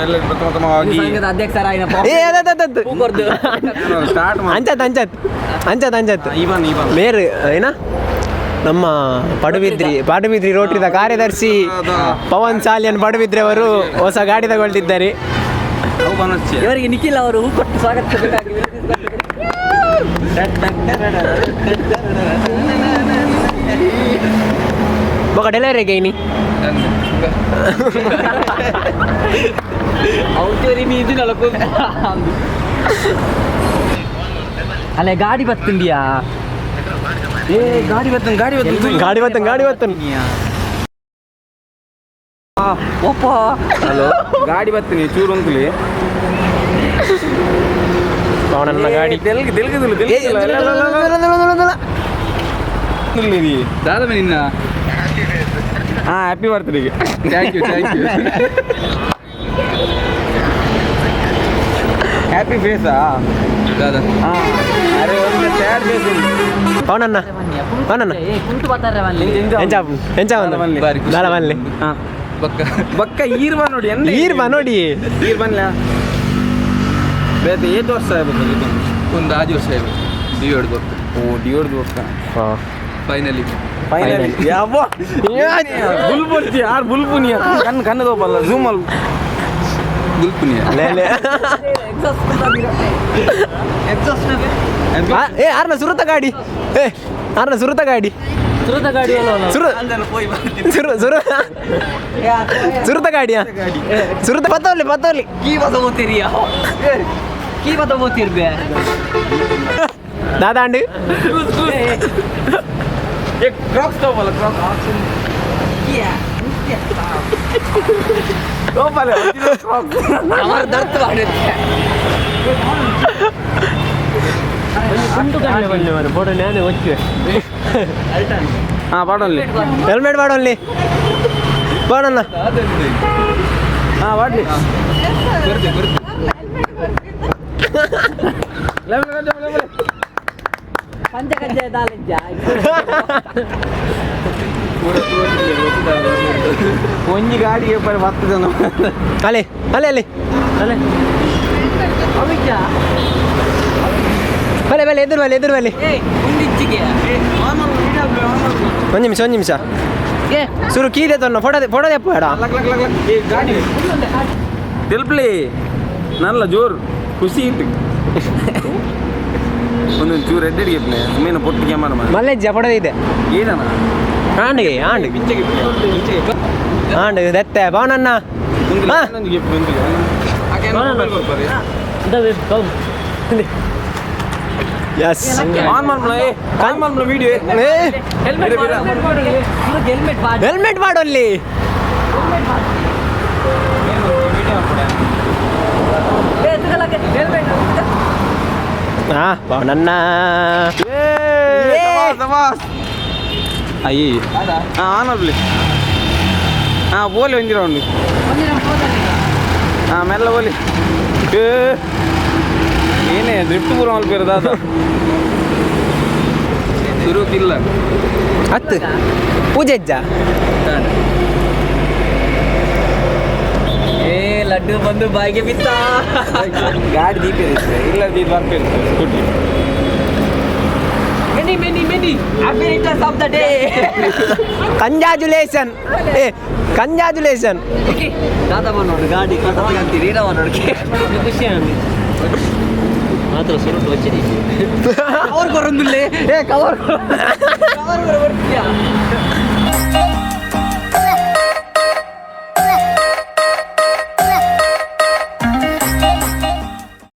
ಎಲ್ಲ ಪ್ರಥಮವಾಗಿ ಸಂಘದ ಅಧ್ಯಕ್ಷರಾಯಿನ ಏ ಅದ ಸ್ಟಾರ್ಟ್ ಮಾಡಿ. ಅಂಚತ್ ಅಂಚತ್ ಅಂಚತ್ ಅಂಚತ್. ಇವನ್ ಇವನ್. ಮೇರು ಏನ ನಮ್ಮ ಪಡುಬಿದ್ರಿ ಪಡುಬಿದ್ರಿ ರೋಟರಿದ ಕಾರ್ಯದರ್ಶಿ ಪವನ್ ಸಾಲಿಯನ್ ಪಡುಬಿದ್ರಿ ಅವರು ಹೊಸ ಗಾಡಿ ತಗೊಳ್ತಿದ್ದಾರೆ. ಅವು ಬನಸ್ಚಿ. ಇವರಿಗೆ ನಿಖಿಲ್ ಅವರು ಹೂ ಕೊಟ್ಟು ಸ್ವಾಗತಿಸಬೇಕಾಗಿ ವಿನಂತಿಸಿಕೊಳ್ಳುತ್ತೇನೆ. ಬೊಕ ಡೆಲಿವರಿ ಗೈನಿ. ಔಚರಿ ನೀಜಿನಲ್ಲ. ಅಲ್ಲೇ ಗಾಡಿ ಬತ್ತುಂಡಿಯಾ? ಏ ಗಾಡಿ ಬರ್ತೇನೆ, ಗಾಡಿ ಬರ್ತೇನೆ. ಗಾಡಿ ಬತ್ತನ್, ಗಾಡಿ ಬತ್ತನ್. ಒಪ್ಪ. ಹಲೋ, ಗಾಡಿ ಬರ್ತೀನಿ, ಚೂರು ಅಂಕಲಿ. ಪವನನ್ನ ಗಾಡಿ. ತೆಲುಗು ತೆಲುಗು. ಏ, ದಾದ ನಿನ್ನ. ಹಾ, ಹ್ಯಾಪಿ ಬರ್ತ್ಡೇಗೆ. Thank you, thank you. Happy ಫೇಸಾ ದಾದ? ಹಾ, ಅರೆ ಒಂದು ಸ್ಯಾಡ್ ಫೇಸ್. ಪವನನ್ನ, ಪವನನ್ನ. ಏ ಕುಂಟು ಬರ್ತಾರೆ ಅಲ್ಲಿ. ಎಂಚ ಎಂಚ ಒಂದು ದಾಲ ಮನ್ಲಿ. ಹಾ, ಬಕ್ಕ ಬಕ್ಕ ಈರ್ ಬಾ ನೋಡಿ ಎಂದ. ಈರ್ ಬಾ ನೋಡಿ. ಈರ್ ಬನ್ಲ ಬೇತೆ. ಏತ್ ವರ್ಷ ಆಗ್ಬೇಕು? ಒಂದು ಆಜು ವರ್ಷ ಆಯ್ತು, ಡಿಯೋಡ್ ಗೊತ್ತು. ಓ, ಡಿಯೋರ್ದು ವರ್ಷ. ಫೈನಲಿ. ಫೈನಲಿ ಯಾವ ಬುಲ್ ಬುಲ್ಪುನಿ ಯಾರು ಬುಲ್ಪುನಿಯ ಕಣ್ಣು ಕಣ್ಣು ತೋಪಲ್ಲ ಝೂಮ್ ಅಲ್. ಗುಲ್ಪುನಿಯ. ಲೇ ಲೇ. ಆ, ಏ ಆರ್ನ ಸುರುತ ಗಾಡಿ, ಏ ಆರ್ನ ಸುರುತ ಗಾಡಿ. ಸುರದ ಗಾಡಿ ಅಲ್ಲ. ಸುರು ಸುರು ಸುರು ಸುರುತ ಗಾಡಿಯಾ? ಸುರುತ ಪತ್ತೋಲಿ ಪತ್ತೋಲಿ. ಕೀ ಬದ ಓದ್ತೀರಿಯಾ? ಕೀ ಬದ ಓದ್ತಿರ್ಬೆ. ದಾದಾಂಡು. ಏ ಕ್ರಾಕ್ಸ್ ತೋಪಲ್ಲ, ಕ್ರಾಕ್ಸ್ ತೋಪಲ್ಲ ಕ್ರಾಕ್ಸ್. ಅವರ ದರ್ತ್ ಮಾಡುತ್ತೆ. ಫೋಟೋ ನಾನು ಒಚ್ಚುವೆ. ಹಾ, ಪಾಡಲ್ಲಿ. ಹೆಲ್ಮೆಟ್ ಮಾಡೋಲ್ಲಿ ಬಾಣಣ್ಣ. ಹಾ, ಪಾಡ್ಲಿ. ಬರ್ತೆ ಬರ್ತೆ. ಪಂಚಕಜ್ಜಾಯ ದಾಲಜ್ಜ. ಒಂಜಿ ಗಾಡಿಗೆ ಪರಿ 10 ಜನ. ಅಲೆ ಅಲೆ ಅಲೆ. ಅಲ್ಲೇ ಅವಿಜ. ಬಲೆ ಬಲೆ, ಎದುರು ಬಲೆ, ಎದುರು ಬಲೆ. ಏ ಮುಂದಿಚ್ಚಿಗೆ. ಒಂದು ನಿಮಿಷ, ಒಂದು ನಿಮಿಷ. ಏ. ಸುರು ಕೀದೆ ತೊನ್ನ ಫೋಟೋ ಫೋಟೋ ತೆಪ್ಪ ಬೇಡ. ಲಕ್ ಲಕ್ ಲಕ್ ಲಕ್. ಏ ಗಾಡಿ ತೆಲ್ಪ್ಲಿ, ನಲ್ಲ ಜೋರು ಖುಷಿ ಇತ್ತು. ಒಂದೊಂದು ಚೂರು ಎಡ್ಡೆ ಗಿಪ್ನೆ ಸುಮ್ಮನೆ ಪೊಟ್ಟು ಕ್ಯಾಮರ. ಮಲ್ಲೆಜ್ಜ ಫೋಟೋ ಇದೆ. ಏನನ? ಆಂಡಿಗೆ ಆಂಡ್. ಪಿಚ್ಚೆ ಗಿಪ್ನೆ. ಆಂಡ್ ದತ್ತೆ ಬಾವನಣ್ಣ. ಹಾ. ಒಂದು ಗಿಪ್ನೆ ಒಂದು. ಎಸ್. ಆನ್ ಮಾಡ್ಬಿಡ, ಏ ಆನ್ ಮಾಡ್ಬಿಡ ವಿಡಿಯೋ. ಏ. ಹೆಲ್ಮೆಟ್ ಹೆಲ್ಮೆಟ್ ಮಾಡಿ. ಹೆಲ್ಮೆಟ್ ಮಾಡೋಲ್ಲಿ. ಏ ಹೆಲ್ಮೆಟ್. ಹಾ, ಬಾವನಣ್ಣ. ಏ ಸಬಾಸ್. ಅಯ್ಯ, ಹಾ, ಆನ್ ಮಾಡ್ಬಿಡಿ. ಹಾ, ಬೋಲಿ ಒಂಜಿ ರೌಂಡ್. ಹಾ, ಮೆಲ್ಲ ಬೋಲಿ. ಏ ಏನೇ ಡ್ರಿಫ್ಟ್ ಪೂರ ಮಲ್ಪೇರು ದಾದ. ಸುರುಕಿಲ್ಲ. ಹತ್ತು ಪೂಜೆ ಅಜ್ಜ. ಏ ಲಡ್ಡು ಬಂದು ಬಾಯಿಗೆ ಬಿತ್ತ. ಗಾಡಿ ದೀಪ ಇರುತ್ತೆ ಇಲ್ಲ, ದೀಪ ಬರ್ಪಿರುತ್ತೆ scooty. Many many many happy returns of the day. Congratulation, ಏ ಕಂಜಾಜುಲೇಷನ್. ದಾದಾ ನೋಡು, ಗಾಡಿ ಅಂತೀರಿ ಏನವ ನೋಡಕ್ಕೆ ಖುಷಿ. ಮಾತ್ರ ಸುರುಟು వచ్చింది. ಕವರ್ ಕೊರೊಂದುಲ್ಲೆ. ಏ ಕವರ್ ಕವರ್ ಕೊರ ಬರ್ತೀಯಾ?